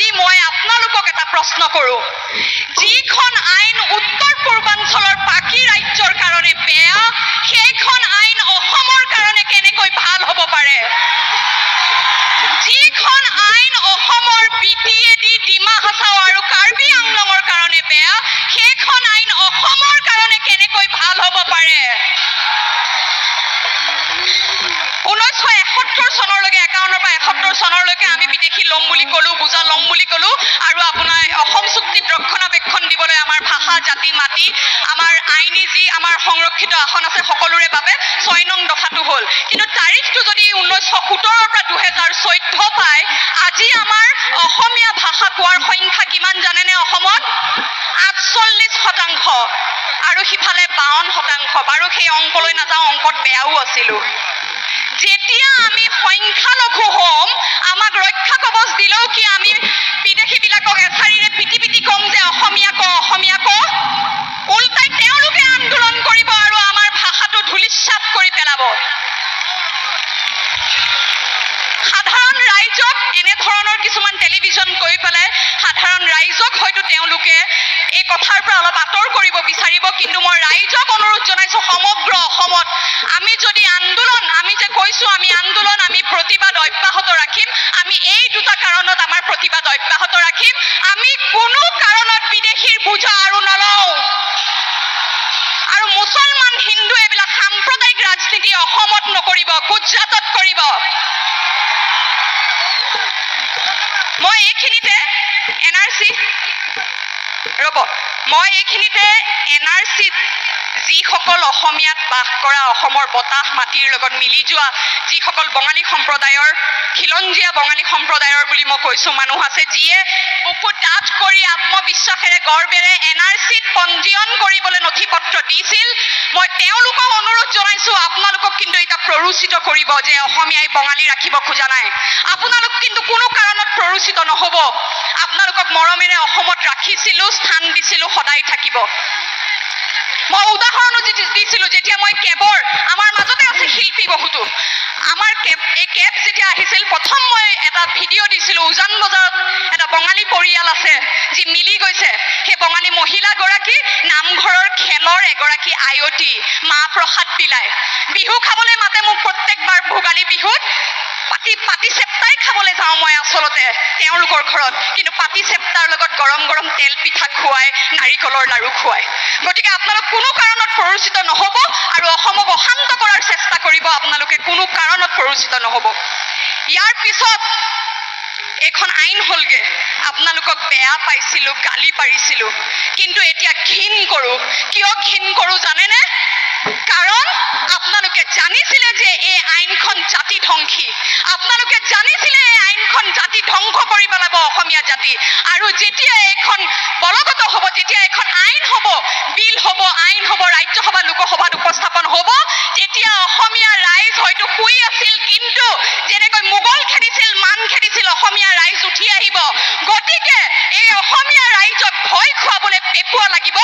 আজি মই আপোনালোকক এটা প্ৰশ্ন কৰোঁ, যিখন আইন উত্তৰ পূৰ্বাঞ্চলৰ বাকী ৰাজ্যৰ কাৰণে বেয়া, সেইখন আইন অসমৰ কাৰণে কেনেকৈ ভাল হ'ব পাৰে? যিখন আইন অসমৰ BTAD, Dima Hasao আৰু কাৰ্বি আংলঙৰ কাৰণে বেয়া, সেইখন আইন অসমৰ কাৰণে কেনেকৈ ভাল হ'ব পাৰে? 1971 চনলৈকে, 51ৰ পৰা 71 চনলৈকে আমি বিদেশী ল'ম বুলি ক'লো, বোজা ল'ম বুলি ক'লো, আৰু আপোনাৰ অসম চুক্তিত ৰক্ষণাবেক্ষণ দিবলৈ আমাৰ ভাষা, জাতি, মাটি, আমাৰ আইনী যি আমাৰ সংৰক্ষিত আসন আছে সকলোৰে বাবে 6 নং দফাটো হ'ল। কিন্তু তাৰিখটো যদি 1917ৰ পৰা 2014 পায়, আজি আমাৰ অসমীয়া ভাষা কোৱাৰ সংখ্যা কিমান জানেনে? অসমত 48% আৰু সিফালে 52%। বাৰু সেই অংকলৈ নাযাওঁ, অংকত বেয়াও আছিলোঁ। যেতিয়া আমি সংখ্যালঘু হ'ম, আমাক ৰক্ষা কবচ দিলেও কি আমি বিদেশীবিলাকক এচাৰিৰে পিটি পিটি ক'ম যে অসমীয়া ক, অসমীয়া ক? উল্টাই তেওঁলোকে আন্দোলন কৰিব আৰু আমাৰ ভাষাটো ধূলিসাৎ কৰি পেলাব। সাধাৰণ ৰাইজক এনেধৰণৰ কিছুমান টেলিভিশ্যন কৰি পেলাই সাধাৰণ ৰাইজক হয়তো তেওঁলোকে এই কথাৰ পৰা অলপ আঁতৰ কৰিব বিচাৰিব, কিন্তু মই ৰাইজক অনুৰোধ জনাইছোঁ, সমগ্ৰ অসমত আমি যদি আন্দোলন, আমি যে কৈছোঁ আমি আন্দোলন, আমি প্ৰতিবাদ অব্যাহত ৰাখিম, আমি এই দুটা কাৰণত আমাৰ প্ৰতিবাদ অব্যাহত ৰাখিম। আমি কোনো কাৰণত বিদেশীৰ বোজা আৰু নলওঁ, আৰু মুছলমান হিন্দু এইবিলাক সাম্প্ৰদায়িক ৰাজনীতি অসমত নকৰিব, গুজৰাটত কৰিব। মই এইখিনিতে NRC ৰ'ব, মই এইখিনিতে NRCত যিসকল অসমীয়াত বাস কৰা, অসমৰ বতাহ মাটিৰ লগত মিলি যোৱা যিসকল বঙালী সম্প্ৰদায়ৰ, খিলঞ্জীয়া বঙালী সম্প্ৰদায়ৰ বুলি মই কৈছোঁ মানুহ আছে, যিয়ে বুকু ডাঠ কৰি আত্মবিশ্বাসেৰে গৰ্বেৰে NRCত পঞ্জীয়ন কৰিবলৈ নথি পত্ৰ দিছিল, মই তেওঁলোকক অনুৰোধ জনাইছোঁ, আপোনালোকক কিন্তু এতিয়া প্ৰৰোচিত কৰিব যে অসমীয়াই বঙালী ৰাখিব খোজা নাই। আপোনালোক কিন্তু কোনো কাৰণত প্ৰৰোচিত নহ'ব। আপোনালোকক মৰমেৰে অসমত ৰাখিছিলোঁ, স্থান দিছিলোঁ, সদায় থাকিব। মই উদাহৰণো দিছিলোঁ, যেতিয়া মই কেবৰ, আমাৰ মাজতে আছে শিল্পী বহুতো, আমাৰ কেব, এই কেব যেতিয়া আহিছিল প্ৰথম মই এটা ভিডিঅ' দিছিলোঁ, উজান বজাৰত এটা বঙালী পৰিয়াল আছে যি মিলি গৈছে, সেই বঙালী মহিলাগৰাকী নামঘৰৰ খেলৰ এগৰাকী আয়তী, মাহ প্ৰসাদ বিলায়। বিহু খাবলৈ মাতে মোক প্ৰত্যেকবাৰ ভোগালী বিহুত, পাতি চেপ্তাই খাবলৈ যাওঁ মই আচলতে তেওঁলোকৰ ঘৰত, কিন্তু পাতি চেপ্তাৰ লগত গৰম গৰম তেল পিঠা খুৱাই, নাৰিকলৰ লাড়ু খুৱায়। গতিকে আপোনালোক কোনো কাৰণত প্ৰৰোচিত নহ'ব আৰু অসমক অশান্ত কৰাৰ চেষ্টা কৰিব, আপোনালোকে কোনো কাৰণত প্ৰৰোচিত নহ'ব। ইয়াৰ পিছত এইখন আইন হ'লগে, আপোনালোকক বেয়া পাইছিলোঁ, গালি পাৰিছিলোঁ, কিন্তু এতিয়া ঘিণ কৰোঁ। কিয় ঘিণ কৰোঁ জানেনে? কাৰণ আপোনালোকে জানিছিলে যে এই আইনখন জাতি ধ্বংসী, আপোনালোকে জানিছিলে এই আইনখন জাতি ধ্বংস কৰি পেলাব অসমীয়া জাতি। আৰু যেতিয়া এইখন বলগত হ'ব, যেতিয়া এইখন আইন হ'ব, বিল হ'ব, আইন হ'ব, ৰাজ্যসভা লোকসভাত উপস্থাপন হ'ব, তেতিয়া অসমীয়া ৰাইজ হয়তো শুই আছিল, কিন্তু যেনেকৈ মোগল খেদিছিল, মান খেদিছিল, অসমীয়া ৰাইজ উঠি আহিব। গতিকে এই অসমীয়া ৰাইজক ভয় খুৱাবলৈ পেপুৱা লাগিব